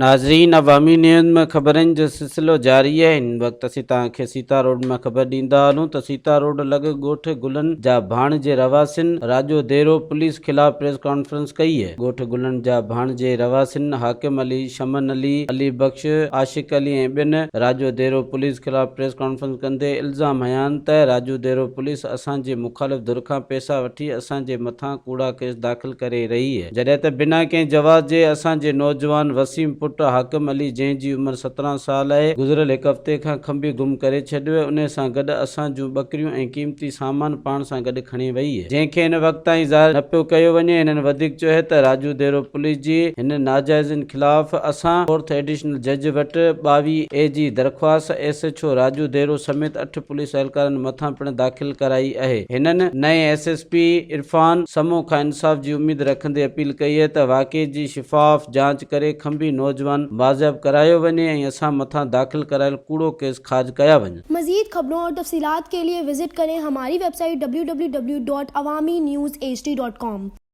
ناظرين عوامي نيوز ۾ خبرن جو سلسلو جاري آهي هن وقت اسين توهان کي سيتا روڊ مان خبر ڏيندا هلون ته سيتا روڊ لڳ ڳوٺ گلن جا ڀاڻ جي رهواسين راڄو ديرو پوليس خلاف پريس ڪانفرنس ڪئي آهي ڳوٺ گلن جا ڀاڻ جي رهواسين حاڪم علي شمن علي علي بخش عاشق علي ۽ ٻين راڄو ديرو پوليس خلاف پريس ڪانفرنس ڪندي الزام هنيا آهن ته راڄو ديرو پوليس اسان جي مخالف ڌر کان پئسا وٺي اسان جي مٿان ڪوڙا ڪيس داخل ڪري رهي آهي. جڏهن ته بنا ڪنهن جواز جي اسان جي نوجوان وسيم پٽ حاڪم علي جنهن جي عمر 17 سال آهي گذريل هڪ هفتي کان کنڀي گم ڪري ڇڏيو آهي انهي سان گڏ اسان جون ٻڪريون ۽ قيمتي سامان پاڻ سان گڏ کڻي وئي آهي جنهن کي هن وقت تائين ظاهر نه پيو ڪيو وڃي هنن وڌيڪ چيو آهي ته راجو ديرو پوليس جي هن ناجائزين خلاف اسان فورٿ ايڊيشنل جج وٽ 22 اي جي درخواست S H O Rajodero سميت اٺ پوليس اهلڪارن مٿان پڻ داخل ڪرائي اهي هنن نئين S S P Irfan Samoon کان انصاف جي اميد رکندي اپيل ڪئي اهي ته واقعي جي شفاف جاچ ڪري کنڀي نوجوان بازياب ڪرايو وڃي ۽ اسان مٿان داخل ڪرايل ڪوڙو ڪيس خارج ڪيا وڃن. مزيد خبرون اور تفصيلات کے لئے وزٽ ڪرين ھماري web site www.awamiNewsHD.com.